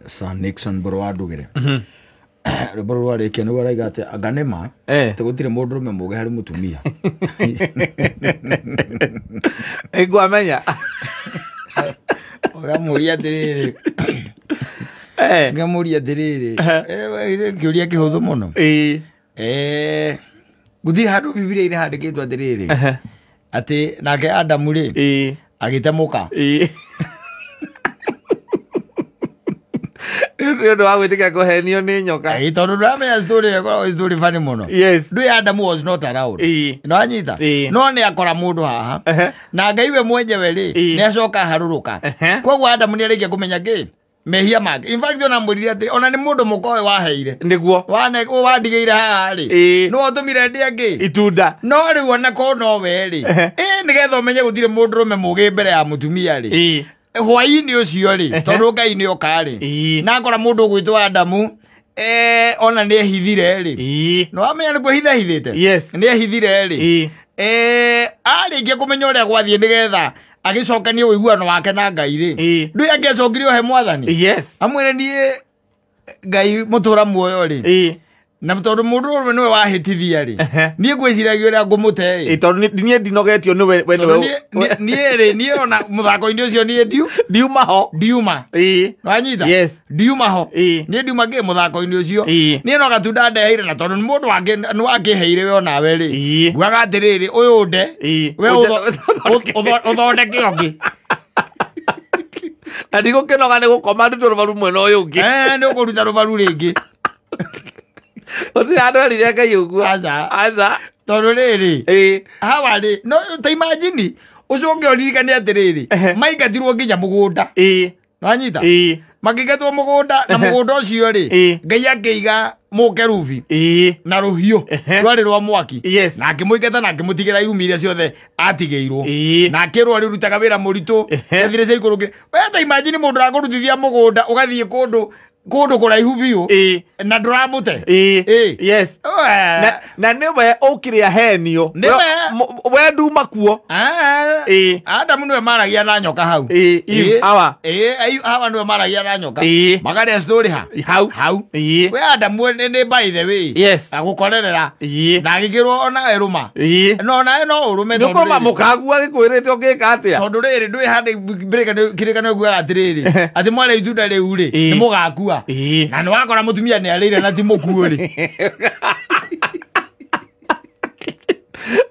Sir Nixon Mbũrũ wa Ndugĩre. Rwĩmbo rũrũ rwarĩkia nĩguo araiga atĩ anga nĩ ma atĩ gũtirĩ mũndũrũme mũũgĩ harĩ mũtumia. Nĩngwamenya. Ũkamũria atĩrĩrĩ, ngamũria atĩrĩrĩ, kĩũria kĩhũthũ mũno. Gũtirĩ handũ Bibilia-inĩ handĩkĩtwo atĩrĩrĩ, atĩ nake Adamu rĩ, agĩte mũka. Nĩ ũndũ wa gwĩtĩkĩra kũhenio nĩ nyoka. Tondũ ndũramenya story ĩyo ĩkoragwo story funny mũno. Ndũĩ Adamu was not around. Nĩwanyita? No nĩ akora mũndũ haha. Na Ngai we mwenyewe rĩ, nĩ acoka aharũrũka. Koguo Adamu nĩ arĩkia kũmenya kĩ? Mehia make. In fact ona mwĩrire atĩ ona nĩ mũndũ mũka ũyũ waheire. Nĩguo. Wane wandigĩire haha rĩ. Nĩwe ũtũmire ndĩe kĩ? Itunda. No rĩu ona korwo no we rĩ. Nĩgetha ũmenye gũtirĩ mũndũrũme mũgĩ mbere ya mũtumia rĩ. Hwaĩ-inĩ ũcio rĩ, tondũ Ngai nĩ oka rĩ. Na akora mũndũ ũgwĩtwo Adamu, ona nĩ ehithire rĩ. No amenya nĩ kwĩhithahithĩte? Yes. Nĩ ehithire rĩ. Arĩkia kũmenya ũrĩa gwathiĩ nĩgetha agĩcokanie ũiguano wake na Ngai rĩ. Ndũĩ angĩacokire ohe mwathani? Yes. Amwĩre niĩ Ngai mũtũra muoyo rĩ. Na tondũ mũndũ ũrũme nĩwe wahĩtithia rĩ. Niĩ ngwĩciragia ũrĩa ngũmũte rĩ. Tondũ niĩ ndinogetio nĩwe we Tondũ nĩwe. niĩ rĩ, niĩ ona mũthako-inĩ ũcio niĩ ndiuma ho. Ndiuma. Wanyita? Yes. Ndiuma ho. Niĩ ndiuma ngĩ mũthako-inĩ ũcio. Niĩ no gatunda ndeheire na tondũ nĩ mũndũ wangĩ nĩ wakĩheire we onawe rĩ. Nguaga atĩrĩrĩ, ũyũ nde. We ũthondeke ũngĩ. Na ndigũkĩnoga nĩ gũkoma ndute rũbaru mwena ũyũ ũngĩ. Nĩ ũkũruta rũbaru rĩngĩ. Gũtirĩ handũ erire Ngai ũguo. Aca. Aca. Tondũ rĩrĩ, hawa rĩ, no ta imagine ũcoke ũririkane atĩrĩrĩ, maingatirwo nginya mũgũnda. Wanyita? Makĩingatwo mũgũnda, na mũgũnda ũcio rĩ, Ngai akĩiga mũkerubi na rũhiũ rwarĩ rwa mwaki. Yes. Na akĩmũingata na akĩmũtigĩra irumi iria ciothe atigĩirwo. Na akĩrwo arĩrutaga wĩra mũritũ, ciathire ciaikũrũkire. We ta imagine mũndũ arakũrutithia mũgũnda ũgathiĩ kũndũ kũraihu biũ na ndũramũte. Yes. Na nĩwe ũkĩrĩa henio. Nĩwe. We nduma kuo. Adamu nĩwe maragia na nyoka hau. Hawa. Hawa nĩwe maragia na nyoka. Makarĩa story ha? Hau. Hau. We Adamu nĩ by the way. Yes. Agũkorerera. Na agĩkĩrwo ona erũma. No nawe no ũrũme Nĩ tondũ ũkũrũma rĩrĩ. mũkagua gĩkwĩrĩte ũngĩka atĩa? Tondũ rĩrĩ ndwĩ handũ kĩrĩkanĩro kugaga atĩrĩrĩ, atĩ mwarĩa itunda rĩu rĩ, nĩ mũgakua. Na nĩ wakora mũtumia nĩ arĩire na ti mũkuũ rĩ.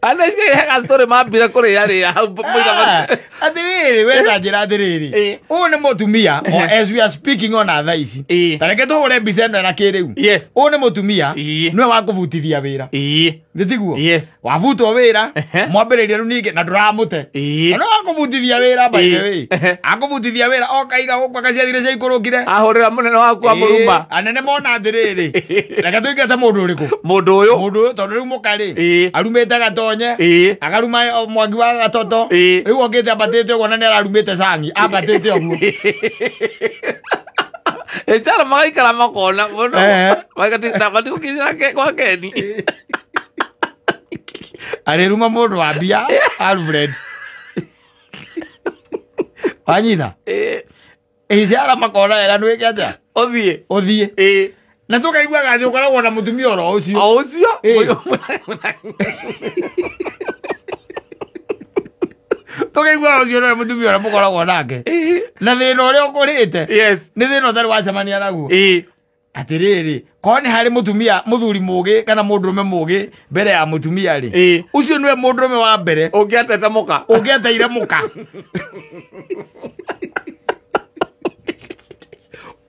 Ana icio hega story mambire kũrĩa rĩa hau mũiga Atĩrĩrĩ, we ta njĩra atĩrĩrĩ. Ũyũ nĩ mũtumia, o as we are speaking ona thaa ici. Ta reke tũhũre mbica ĩno na kĩrĩu. Yes. Ũyũ nĩ mũtumia, nĩwe wa kũbutithia wĩra. Nĩ tiguo? Yes. Wabutwo wĩra, mwambĩrĩria rĩu ningĩ na ndũramũte. Na no akũbutithia wĩra by the way. Akũbutithia wĩra okaiga gũkũ akaciathire ciaikũrũkire. Ahũrĩra mũnene waku amũruma. Anene mona atĩrĩrĩ, reke tũingate mũndũ ũrĩkũ? Mũndũ ũyũ. Mũndũ ũyũ tondũ rĩu mũka rĩ, arumĩte gatonye, akaruma mwaki wa gatoto. Rĩu okĩte ambatĩte ũguo na nĩ ararumĩte cangi, ambatĩte ũguo. Ĩchara magaikara makona mũno. Matigũkinyĩra kwa Keni. Arĩruma mũndũ wa mbia, Alfred. Wanyita? Ĩciara makona wega nĩwĩke atĩa? Ũthiĩ. Ũthiĩ. Na tũkaiguaga atĩ ũkoragwo na mũtumia oro ũcio. O ũcio? Tũkaiguaga ũcio nĩwe mũtumia ũrĩa mũkoragwo nake. Na thĩna ũrĩa ũkũrĩte. Yes. Nĩ thĩna ũtarĩ wacemania naguo. Atĩrĩrĩ, korwo nĩ harĩ mũtumia mũthuri mũgĩ kana mũndũrũme mũgĩ mbere ya mũtumia rĩ, ũcio nĩwe mũndũrũme wa mbere ũngĩatete mũka. Ũngĩateire mũka.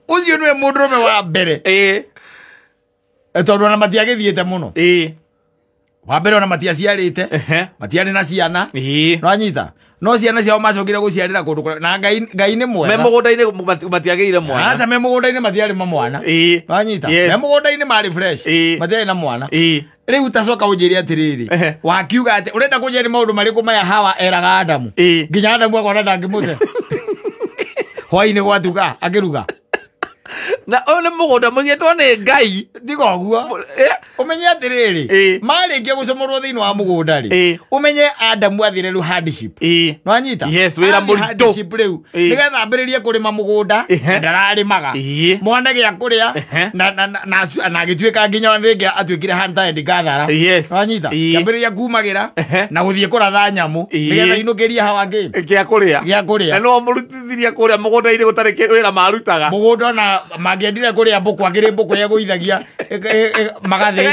Ũcio nĩwe mũndũrũme wa mbere. Tondũ ona matiagĩthiĩte mũno. Wa mbere ona matiaciarĩte, matiarĩ na ciana. Nĩwanyita? No ciana ciao macokire gũciarĩra kũndũ kũrĩa. Na Ngai nĩ mwega. Me mũgũnda-inĩ matiagĩire mwana. Aca, me mũgũnda-inĩ matiarĩ ma mwana. Nĩwanyita? Yes. Me mũgũnda-inĩ marĩ fresh. Matiarĩ na mwana. Rĩu ta coka ũnjĩre atĩrĩrĩ, wakiuga atĩ ũrenda kũnjĩra nĩ maũndũ marĩkũ maya Hawa eraga Adamu? Nginya Adamu akona ndangĩmũte. Hwaĩ-inĩ gwatuka akĩruga. Na ũyũ nĩ mũgũnda mũigĩtwo nĩ Ngai. Tiga ũguo. Ũmenye atĩrĩrĩ, marĩkia gũcomorwo thĩinĩ wa mũgũnda rĩ, ũmenye Adamu athire rĩu hardship. Nĩwanyita? Yes, wĩra mũritũ. Hardship rĩu. Nĩgetha ambĩrĩrie kũrĩma mũgũnda, ndararĩmaga. Mwana gĩa kũrĩa, na agĩtuĩka nginya rĩngĩ atuĩkire hunter and gatherer. Yes. Nĩwanyita? Kĩambĩrĩria kumagĩra na gũthiĩ kũratha nyamũ nĩgetha inũkĩrie hawa ngĩ. Gĩa kũrĩa. Gĩa kũrĩa. Na no mũrutithirie kũrĩa mũgũnda-inĩ gũtarĩ wĩra marutaga. Mũgũnda ona mangĩendire kũrĩa mbũkũ akĩrĩ mbũkũ yegũithagia magathĩnja.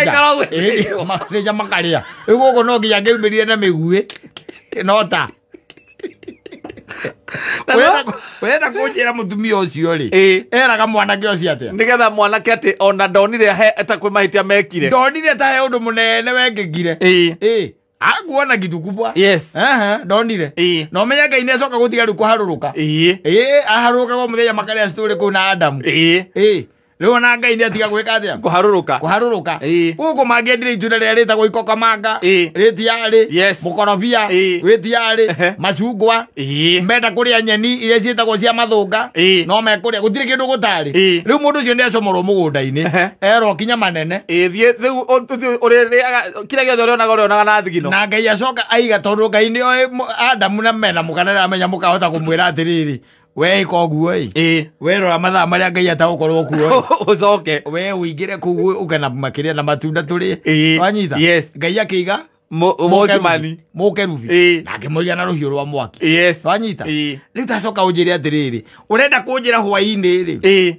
Magathĩnja makarĩa. Rĩu gũkũ no nginya ngĩumĩrire na mĩguĩ no ta. Ũrenda kũnjĩra mũtumia ũcio rĩ, eraga mwanake ũcio atĩa? Nĩgetha mwanake atĩ ona ndonire ta kwĩ mahĩtia mekire. Ndonire ta he ũndũ mũnene wekĩkire. Akuona kitu kubwa. Yes. Ndonire. Na ũmenye Ngai nĩacoka gũtiga rĩu kũharũrũka. Aharũrũkaga o mũthenya makarĩa story kũu na Adamu. Rĩu ona Ngai nĩatiga gwĩka atĩa? Kũharũrũka. Kũharũrũka. Gũkũ mangĩendire itunda rĩrĩa rĩtagwo ikokomanga, rĩtiarĩ, mũkorobia, rĩtiarĩ, macungwa, menda kũrĩa nyeni iria ciĩtagwo cia mathũnga, no mekũrĩa, gũtirĩ kĩndũ gũtarĩ. Rĩu mũndũ ũcio nĩacomorwo mũgũnda-inĩ, erwo kinya manene. Thiĩ rĩu ũrĩrĩaga kĩrĩa gĩothe ũrĩonaga ũrĩonaga na thigino. Na Ngai acoka aiga tondũ Ngai nĩoĩ Adamu na mena mũka na nĩaramenya mũkahota kũmwĩra atĩrĩrĩ, we ĩka ũguo ĩ, we rora mathaa marĩa Ngai atagũkorwo kuo ũcoke we ũingĩre kũu ũke na makĩria na matunda tũrĩe. Wanyita? Yes. Ngai akĩiga mũcimani mũkerubi na akĩmũiga na rũhiũ rwa mwaki. Yes. Wanyita? Rĩu tacoka ũnjĩre atĩrĩrĩ, ũrenda kũnjĩra hwaĩ-inĩ rĩ,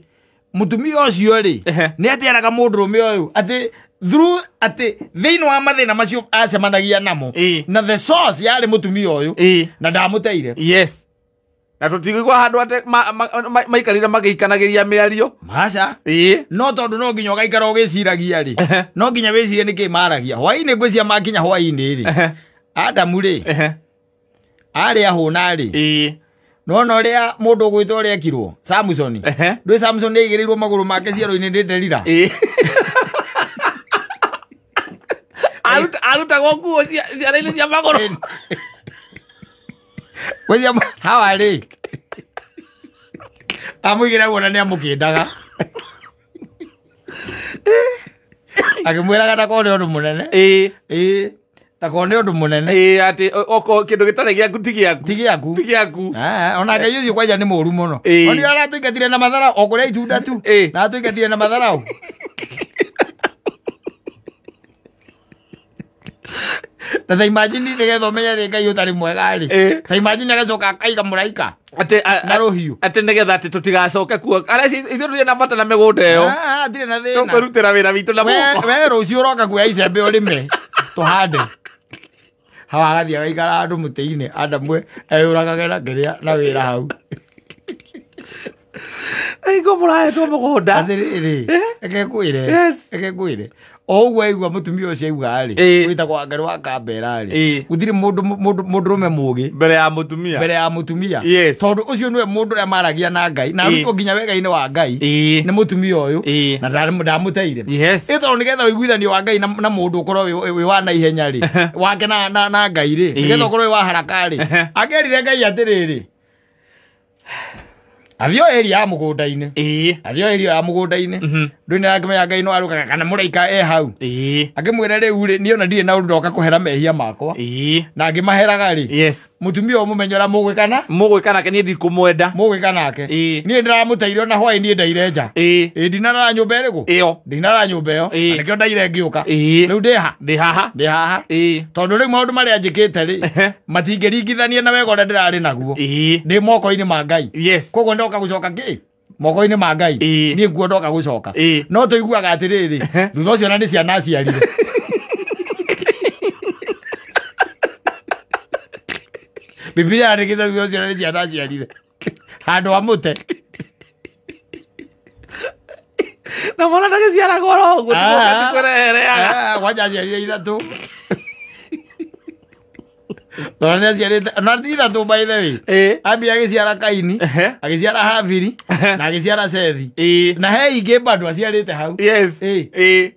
mũtumia ũcio rĩ nĩ atĩaraga mũndũrũme ũyũ atĩ through atĩ thĩinĩ wa mathĩna macio acemanagia namo na the source yarĩ mũtumia ũyũ na ndamũteire. Yes. Na tũtigũigua handũ atĩ maikarire magĩikanagĩria mĩario. Maca. No tondũ no nginya ũgaikara ũgĩciragia rĩ, no nginya wĩcirie nĩkĩ maragia. Hwaĩ-inĩ ngwĩciria makinya hwaĩ-inĩ rĩ, Adamu rĩ arĩ ahũna rĩ, nĩwona ũrĩa mũndũ ũgwĩtwo ũrĩa ekirwo Samson. Ndũĩ Samson nĩaigĩrĩirwo magũrũ make ciero-inĩ nĩ Delila. Arutagwo nguo ciara-inĩ cia magũrũ. Ngwĩciria hawa rĩ amũigĩra guona nĩamũkĩndaga akĩmwĩraga ndakone ũndũ mũnene. Ndakone ũndũ mũnene. Atĩ okorwo kĩndũ gĩtarĩ gĩaku ti gĩaku. Ti gĩaku. Ti gĩaku. Ona Ngai ũcio kwanja nĩ mũũru mũno. Ona aratũingatire na matharaũ o kũrĩa itunda tu. Na atũingatire na matharaũ. Na ta imagine nĩgetha ũmenye nĩ Ngai ũtarĩ mwega rĩ, ta imagine agacoka akaiga mũraika atĩ na rũhiũ atĩ nĩgetha atĩ tũtigacoke kuo. Arĩa ithuĩ tũtirĩ na bata na mĩgũnda ĩyo. Hatirĩ na thĩna. Tũkwĩrutĩra wĩra witũ na moko. We rũciũ ũroka kuoya icembe ũrĩme tũhande. Hawa agathiĩ agaikara handũ mũtĩ-inĩ, Adamu eyũragage na kĩrĩa na wĩra hau. Hingo mũrahetwo mũgũnda. Atĩrĩrĩ, reke ngwĩre, reke ngwĩre. O ũguo aigua mũtumia ũcio auga rĩ, wĩtagwo Wangarĩ wa Kambera rĩ, gũtirĩ mũndũrũme mũũgĩ mbere ya mũtumia. Mbere ya mũtumia. Yes. Tondũ ũcio nĩwe mũndũ ũrĩa maragia na Ngai, na arutwo nginya wega-inĩ wa Ngai nĩ mũtumia ũyũ, na ndamũteire. Yes. Ĩ tondũ nĩgetha ũiguithanio wa Ngai na mũndũ ũkorwo wĩ wa naihenya rĩ, wake na Ngai rĩ, nĩgetha ũkorwo wĩ wa haraka rĩ, akerire Ngai atĩrĩrĩ, athio area ya mũgũnda-inĩ. Athio area ya mũgũnda-inĩ. Ndũĩ nĩarakĩmenya Ngai no arũkaga kana mũraika e hau. Akĩmwĩra rĩu rĩ, niĩ ona ndirĩ na ũndũ ndoka kũhera mehia makwa. Na ngĩmaheraga rĩ, Yes. mũtumia ũyũ mũmenye ũrĩa mũgwĩkana? Mũgwĩka nake niĩ ndikũmwenda. Mũgwĩka nake. Niĩ ndĩramũteire ona hwaĩ niĩ ndaire nja. Ndinarara nyũmba ĩrĩkũ? Ĩyo. Ndinarara nyũmba ĩyo. Na nĩkĩo ndaire ngĩũka. Rĩu ndĩ ha? Ndĩ haha. Ndĩ haha. Tondũ rĩu maũndũ marĩa njĩkĩte rĩ, matingĩringithania na wega ũrĩa ndĩrarĩ naguo. Ndĩ moko-inĩ ma Ngai. Yes. Koguo ndoka gũcoka kĩ? Moko-inĩ ma Ngai. Niĩ nguo ndoka gũcoka. No tũiguaga atĩrĩrĩ, thutha ũcio ona nĩ ciana aciarire. Bibilia yandĩkĩte thutha ũcio ona nĩ ciana aciarire. Handũ ha mũte. Na mwana ndagĩciaragwo oro ũguo, ti kwĩrehereaga. Kwanja aciarire ithatũ. Tondũ nĩaciarĩte, na ti ithatũ by the way. Ambia agĩciara Kaini, agĩciara Habili, na agĩciara Sethi. Na he ingĩ bado aciarĩte hau. Yes.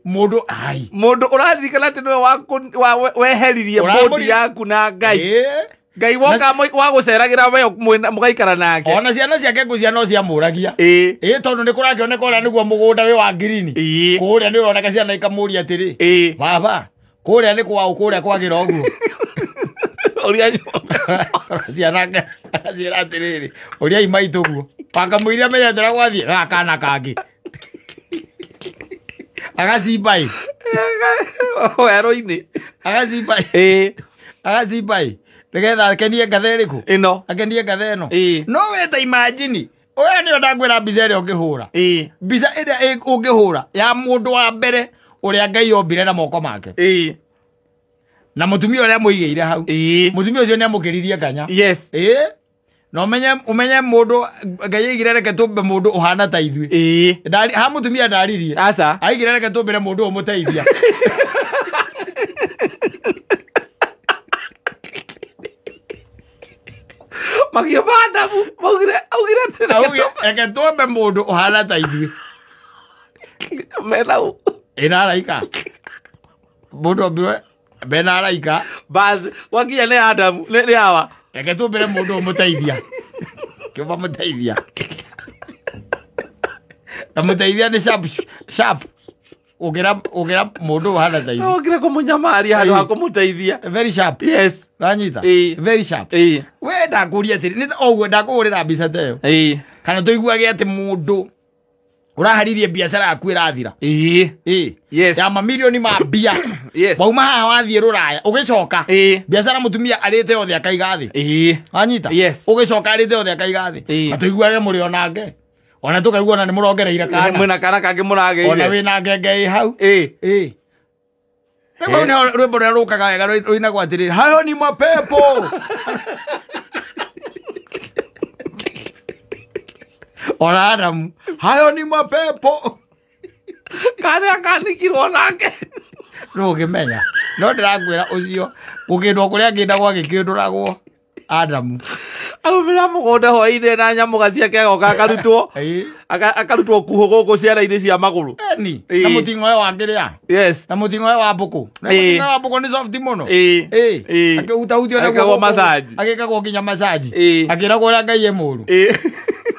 Mũndũ ai. Mũndũ ũraririkana atĩ nĩwe weheririe bodi yaku na Ngai. Ngai woka wa guceragira we mugaikara nake. Ona ciana ciake ngucia no ciamũragia. Ĩ tondu nĩ kũrakĩoneka ũrĩa nĩguo mũgũnda wĩ wa ngirini. Kũrĩa nĩ ũroneka ciana ikamũria atĩrĩ. Baba, kũrĩa nĩ kwaũ kũrĩa kwagĩra ũguo. Ũrĩa ciana ciĩra atĩrĩrĩ, ũrĩa imaitũ guo. Wakamũiria menyete ũrĩa gwathiĩ gaka kana kangĩ. Agacimba ĩ. Werũ-inĩ. Agacimba ĩ. Agacimba ĩ. Nĩgetha akenie ngatha ĩrĩkũ? Ĩno. Akenie ngatha ĩno. No we ta imagine ũyũ nĩyo ndakwĩra mbica ĩrĩa ũngĩhũra. Mbica ĩrĩa ũngĩhũra ya mũndũ wa mbere ũrĩa Ngai ombire na moko make. Na mũtumia ũrĩa mũigĩire hau. Mũtumia ũcio nĩamũkĩririe nganya. Yes. Na ũmenye mũndũ Ngai aigire reke tũmbe mũndũ ũhana ta ithuĩ. Ha mũtumia ndaririe. Aca. Aigire reke tũmbĩre mũndũ ũmũteithia. Makiuga Adamu maugire augire reke tũmbe mũndũ ũhana ta ithuĩ. Mena ũ. Ĩna araika. Mũndũ ombirwe mena araika. Bas wakinya nĩ Adamu nĩ Hawa. Reke tũmbĩre mũndũ ũmũteithia. Kĩũmba mũteithia. Na mũteithia nĩ sharp sharp. Ũkĩra mũndũ ũhana ta ithuĩ. Ũkĩra kũmũnyamaria handũ ha kũmũteithia. Very sharp. Yes. Ũranyita? Very sharp. We ndakũria atĩrĩ, nĩ ũguo ndakũhũrĩra mbica ta ĩyo. Kana tũiguage atĩ mũndũ ũraharirie biacara yaku ĩrathira. Yes. Ya mamirioni ma mbia. Yes. Wauma haha wathiĩ rũraya ũgĩcoka. Biacara mũtumia arĩte yothe akaiga thĩ. Wanyita? Yes. Ũgĩcoka arĩte yothe akaiga thĩ. Na tũiguage mũrĩ onake. Ona tũkaigua ona nĩ mũrongereire kana. Mwĩna kana kangĩ mũragĩire. Ona wĩna ngenge ĩ hau. Rĩu nĩ rwĩmbo rũrĩa rũkaga wega rũinagwo atĩrĩrĩ, hayo ni mapepo. Ona Adamu, hayo ni mapepo. Kana akanikirwo nake. Ndũngĩmenya. No ndĩrakwĩra ũcio gũkĩndwo kũrĩa akĩndagwo agĩkĩndũragwo Adamu. Aumĩra mũgũnda hwaĩ-inĩ na nyamũga ciake agoka akarutwo. Akarutwo kuhũ gũkũ ciara-inĩ cia magũrũ. Eni. Na mũting'oe wa kĩrĩa. Yes. Na mũting'oe wa mbũkũ. Na mũting'oe wa mbũkũ nĩ soft mũno. Akĩhutahutio naguo. Massage. Agĩkagwo nginya massage. Akĩragwo ũrĩa Ngai e mũũru.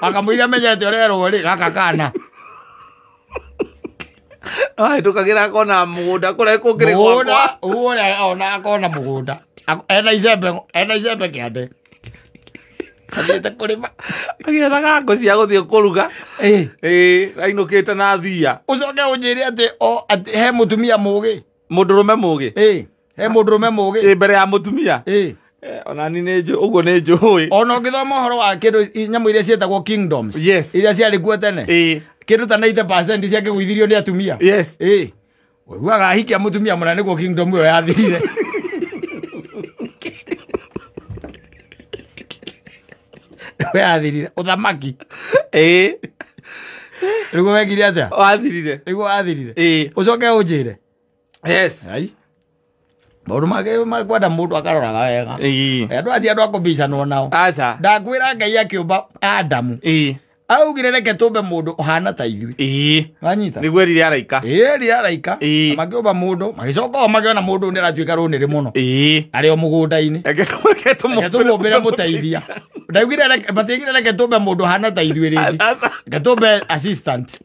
Akamũira menyete ũrerwo rĩ gaka kana. No ahĩtũkagĩra akona mũgũnda kũrĩa kũngĩrĩ gwakwa. Mũgũnda ona akona mũgũnda. Ena icembe kĩande. Athiĩte kũrĩma. Agĩethaga ngũ cia gũthiĩ kũruga. Ainũkĩte na thia. Ũcoke ũnjĩre atĩ he mũtumia mũgĩ. Mũndũrũme mũgĩ. He mũndũrũme mũgĩ. Mbere ya mũtumia. Ona ni nĩ njũĩ ũguo nĩ njũĩ. Ona ũngĩthoma ũhoro wa kĩndũ nyamũ iria ciĩtagwo kingdoms. Yes. Iria ciarĩ kuo tene. Kĩndũ ta 90% ciakĩgũithirio nĩ atumia. Yes. Ũiguaga ahikia mũtumia mũna nĩguo kingdom ĩyo yathirire. Yathirire ũthamaki. Rĩguo wekire atĩa? Wathirire. Rĩguo wathirire. Ũcoke ũnjĩre. Yes. Ai. Maũndũ make makwenda mũndũ akaroraga wega. Andũ acio andũ a kũbicanwo nao. Aca. Ndakwĩra Ngai akĩũmba Adamu. Augire reke tũmbe mũndũ ũhana ta ithuĩ. Wanyita? Nĩguo erire araika. Erire araika. Na makĩũmba mũndũ, magĩcoka o makĩona mũndũ nĩ aratuĩka rũnĩrĩ mũno. Arĩ o mũgũnda-inĩ. Reke tũmũmbĩre mũteithia. Ndaugire matiaugire reke tũmbe mũndũ ũhana ta ithuĩ rĩngĩ. Reke tũmbe assistant.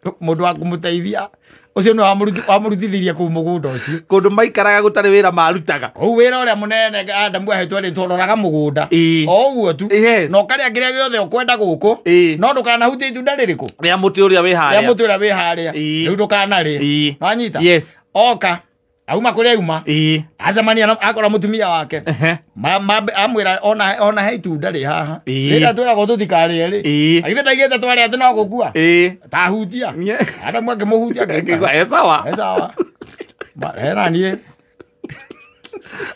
Mũndũ wa kũmũteithia. Ũcio nĩwe wamũrutithirie kũu mũgũnda ũcio. Kũndũ maikaraga gũtarĩ wĩra marutaga. Kũu wĩra ũrĩa mũnene Adamu ahetwo rĩtwa roraga mũgũnda. O ũguo tu. Na ũkarĩa kĩrĩa gĩothe ũkwenda gũkũ. No ndũkanahutie itunda rĩrĩkũ? Rĩa mũtĩ ũrĩa wĩ harĩa. Rĩa mũtĩ ũrĩa wĩ harĩa. Rĩu ndũkanarĩe. Wanyita? Yes. Oka. Auma kũrĩa auma. Acemania akora mũtumia wake. Amwĩra ona he itunda rĩ haha. Rĩrĩa twĩragwo tũtikarĩe rĩ. Agithĩ ndaigĩte twarĩa atĩ no gũkua. Tahutia. Adamu akĩmũhutia akĩigua e sawa. E sawa. Hena niĩ.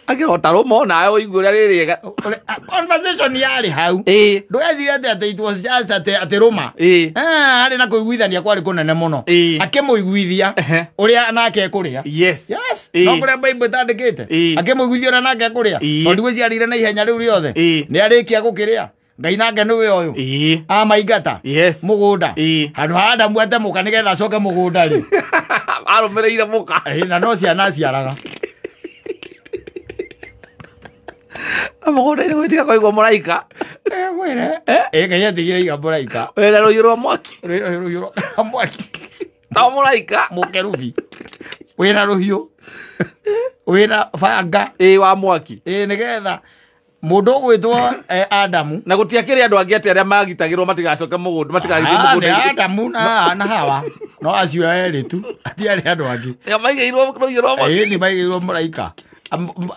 Akĩrota rũma onawe ũigue ũrĩa rĩ rĩega. Conversation yarĩ hau. Ndũgecirie atĩ it was just atĩ rũma. Harĩ na kũiguithania kwarĩ kũnene mũno. Akĩmũiguithia ũrĩa nake ekũrĩa. Yes. Yes. No kũrĩa Bible ĩtandĩkĩte. Akĩmũiguithia ũrĩa nake ekũrĩa. Tondũ gwĩciarire na ihenya rĩu rĩothe. Nĩ arĩkia gũkĩrĩa. Ngai nake nĩwe ũyũ. Amaingata. Yes. Mũgũnda. Handũ ha Adamu ate mũka nĩgetha acoke mũgũnda rĩ. Arũmĩrĩire mũka. Na no ciana aciaraga. Na mũgũnda-inĩ gwĩtiga kũigwo mũraika. Ngwĩre. Ngai atigire iga mũraika. Wĩna rũhiũ rwa mwaki. Rũhiũ rwa mwaki. To mũraika. Mũkerubi. Wĩna rũhiũ. Wĩna banga. Wa mwaki. Nĩgetha mũndũ ũgwĩtwo Adamu. Na gũtiakĩrĩ andũ angĩ atĩ arĩa magitagĩrwo matigacoke mũgũnda, matigathiĩ mũgũnda. Nĩ Adamu na Hawa. No acio erĩ tu, atiarĩ andũ angĩ. Nĩo maigĩirwo rũhiũ rwa mwaki. Nĩ maigĩirwo mũraika.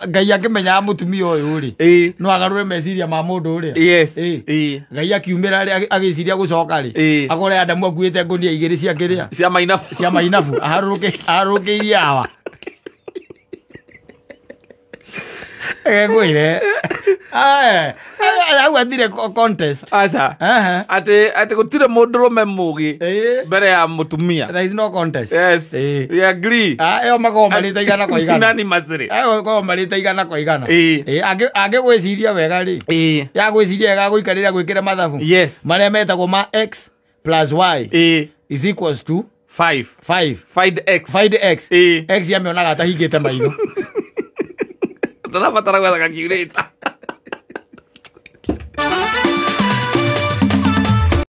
Ngai akĩmenyaga mũtumia ũyũ rĩ, no agarũre meciria ma mũndũ ũrĩa. Yes. Ngai akiumĩra rĩ, agĩciria gũcoka rĩ, akore Adamu akuĩte ngũnia igĩrĩ cia kĩrĩa? Cia mainabu. Cia mainabu. Aharũrũkĩirie Hawa. Ngwĩre. Hau hatirĩ contest. Aca. Atĩ gũtirĩ mũndũrũme mũgĩ mbere ya mũtumia. There is no contest. Yes. We agree. Ĩyo makoragwo marĩte igana kwa igana. Unanimously. Ĩyo makoragwo marĩte igana kwa igana. Angĩgwĩciria wega rĩ, ya gwĩciria wega gũikarĩra gwĩkĩra mathabu. Yes. Marĩa metagwo ma x plus y is equals to 5. 5. Find x. Find x. X yamĩonaga atahingĩte maitho. Ndarabatara gwetha calculator.